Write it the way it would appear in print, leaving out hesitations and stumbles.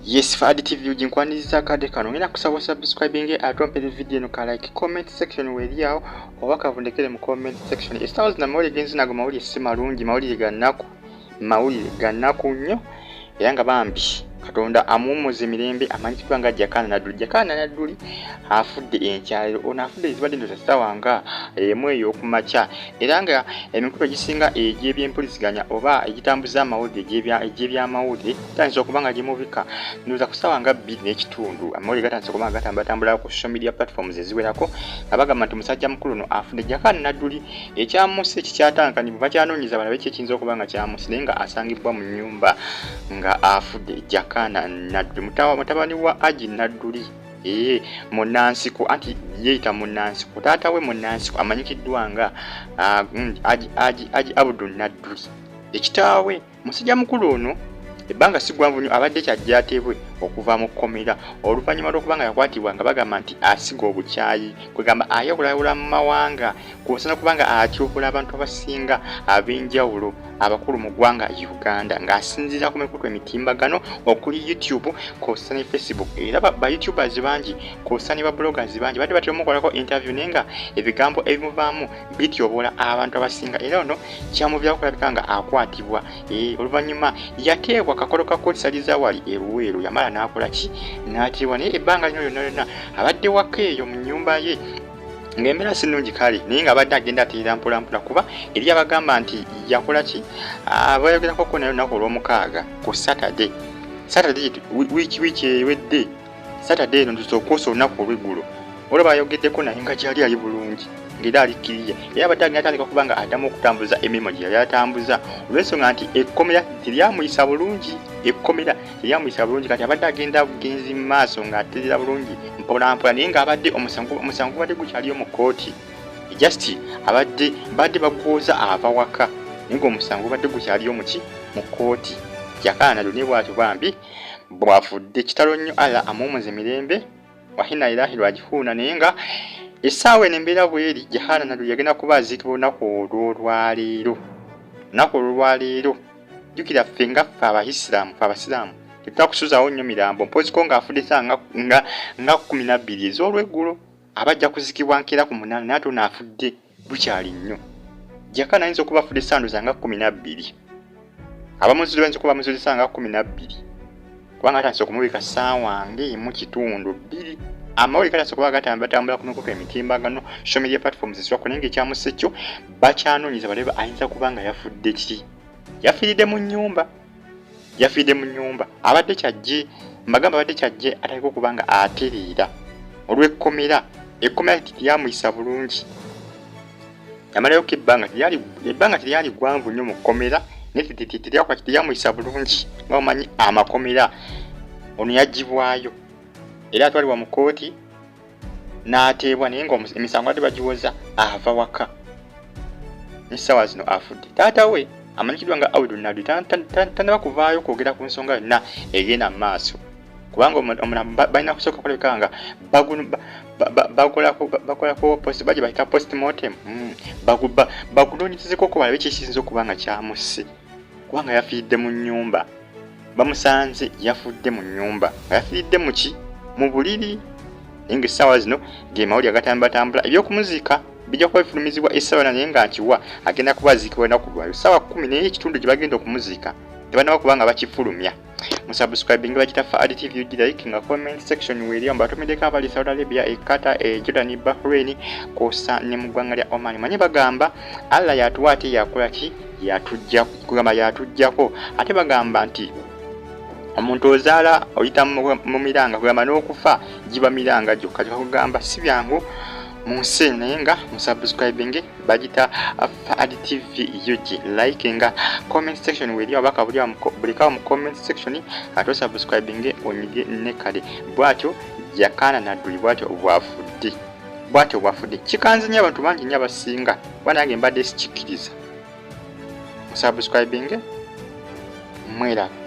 Yes, Fadi TV uji nkwaniriza akadde kano. Ngenda kusaba subscribing ate ompere video eno ka like, comment section weri awo oba kavundekere mu comment section. Essaawa zino amawulire genzi nago mawulire si malungi, mawulire ga nnaku, mawulire ga nnaku nnyo era nga bambi Katonda amuwummuze mirembe. Amanyikiddwa nga Jakana Nadduli. Jakana Nadduli afudde enkyaliro. Ono afudde zibadde ndoza ssaawa nga emu ey'okumakya era nga emikutu egisinga egy'ebyempuliziganya oba egitambuza amawulire egy'ebyamawulire gitandise okuba nga gimubika ndowooza ku ssaawa nga 2:30. Amawulire gatandise okuba nga gatambulatambula ku social media platforms eziwerako nga bagamba nti musajja mukulu ono afudde. Jakana Nadduli ekyamusse kikyatankanibwa, bakyanoonyeza balabe ki ekiyinza okuba nga kyamusse, naye nga asangibwa mu nnyumba nga afudde. Jakana Nadduli mutabani wa Aji Nadduli, ee munansiko, anti yeeyita munansiko, taata we munansiko amanyikiddwa nga Aji Abudu Nadduli ekitaawe. Musajja mukulu ono ebbanga si ggwanvu nnyo abadde kyajja ateebwe okuva mu kkomera oluvannyuma lw'okuba nga yakwatibwa nga bagamba nti asiga obukyayi, kwegamba ayawulayawula mu mawanga kw'ossa n'okuba nga atyoboola abantu abasinga ab'enjawulo abakulu mu ggwanga Uganda ng'asinziira ku mikutu emitimbagano okuli YouTube kw'ossa ne Facebook. Era ba YouTubers bangi kw'ossa ne ba bloggers bangi badde batera omukolako interview naye nga ebigambo ebimuvaamu bityoboola abantu abasinga, era ono kyamuviirako okulabika nga akwatibwa. Oluvannyuma yateebwa kakolo ka kkooti Salizawali e Luweero, yamala n'akola ki, n'ateebwa, naye ebbanga lino lyonna lyonna abadde waka eyo mu nnyumba ye ng'embeera si nnungi kale, naye ng'abadde agenda atereera mpolampola kuba eri abagamba nti yakola ki, bayogerakoko naye olunaku olw'omukaaga ku Saturday, Saturday wiiki ewedde, Saturday eno ntusa okwosa olunaku olw'eggulo olwo bayogeddeko naye nga gyali ali bulungi ng'era ali kiriya, era abadde agenda atandika okuba nga addamu okutambuza emirimu gye yali atambuza olw'ensonga nti ekkomera teryamuyisa bulungi, ekkomera teryamuyisa bulungi. Kati abadde agenda bugenzi mu maaso ng'atereera bulungi mpolampola, naye ng'abadde omusango gubadde gukyaliyo mu kkooti, just abadde badde bagwoza ava waka, naye ng'omusango gubadde gukyaliyo muki mu kkooti. Jakana Nadduli naye bw'atyo bambi bw'afudde. Kitalo nnyo, Allah amuwummuze mirembe, wahina ilahi lwajihuuna. Naye nga essaawa eno embeera bweri, Jakana Nadduli yagenda kuba aziikibwa olunaku olw'olwaleero, olunaku olw'olwaleero. Jjukira ffe nga ffe Abaisiraamu, ffe Abasiraamu tetutakusuzaawo nnyo mirambo mpoziko ng'afudde ssaawa nga 12 ez'olweggulo, aba ajja kuzikibwa nkeera ku 8, naye ate ono afudde bukyali nnyo. Jakana ayinza okuba afudde essaawa ndowooza nga 12, abamuzudde bayinza okuba bamuzudde essaawa nga 12 kubanga atandise okumubika ssaawa ng'emu kitundu 2. Amawulire gatandise okuba gatambula ku mikutu emitimbagano, social media platforms eziswako, naye ng'ekyamusse kyo bakyanoonyeza balabe ayinza kuba nga yafudde ki. Yafiiridde mu nnyumba, yafiiridde mu nnyumba. Abadde kyajje mbagamba abadde kyajje atandika okuba nga atereera olw'ekkomera, ekkomera teryamuyisa bulungi, yamalayoko ebbanga, ebbanga teryali ggwanvu nnyo mu kkomera, naye teryamuyisa bulungi nga omanyi amakomera. Ono yaggyibwayo era atwalibwa mu kkooti n'ateebwa, naye nga emisango badde bagiwoza ava waka, n'essaawa zino afudde. Taata we amanyikiddwa nga Audu Nadduli tannaba kuvaayo kwogera ku nsonga yonna egenda mu maaso kubanga omulambo balina kusooka kulabika nga bakolako post baje bayita postmortem, bagunoonyerezeko balabe ki ekiyinza okuba nga kyamusse kubanga yafiiridde mu nnyumba, bamusanze yafudde mu nnyumba nga yafiiridde mu ki, mu buliri, naye ng'essaawa zino ge mawulire agatambulatambula. Eby'okumuziika bijja kuba bifulumizibwa essaawa, naye nga nkiwa agenda kuba aziikibwa olunaku lwayo ssaawa 10, naye ekitundu gye bagenda okumuziika tebannaba kuba nga bakifulumya. Musubscribing, bagita Faadi TV UG, like nga comment section weeri. Mbatumiddeko abali Saudi Arabia, e Qatar, e Jordan, Bahrain kwossa ne mu ggwanga lya Oman. Manye bagamba Allah yatuwa ate yakola ki, yatujja, kugamba yatujjako, ate bagamba nti omuntu ozaala oyita mu miranga, kugamba n'okufa giba miranga gyokka gyokka, kugamba si byangu mu nsi eno. Naye nga musubscribing, bagita Faadi TV UG, like nga comment section weeri, abaka bulikawo mu comment section, ate osubscribing onyige ne kale. Bw'atyo Jakana Nadduli bw'atyo bw'afudde, bw'atyo bw'afudde. Kikanze nnyo abantu bangi nnyo abasinga kuba nange mbadde sikikkiriza. Musubscribing, mweraba.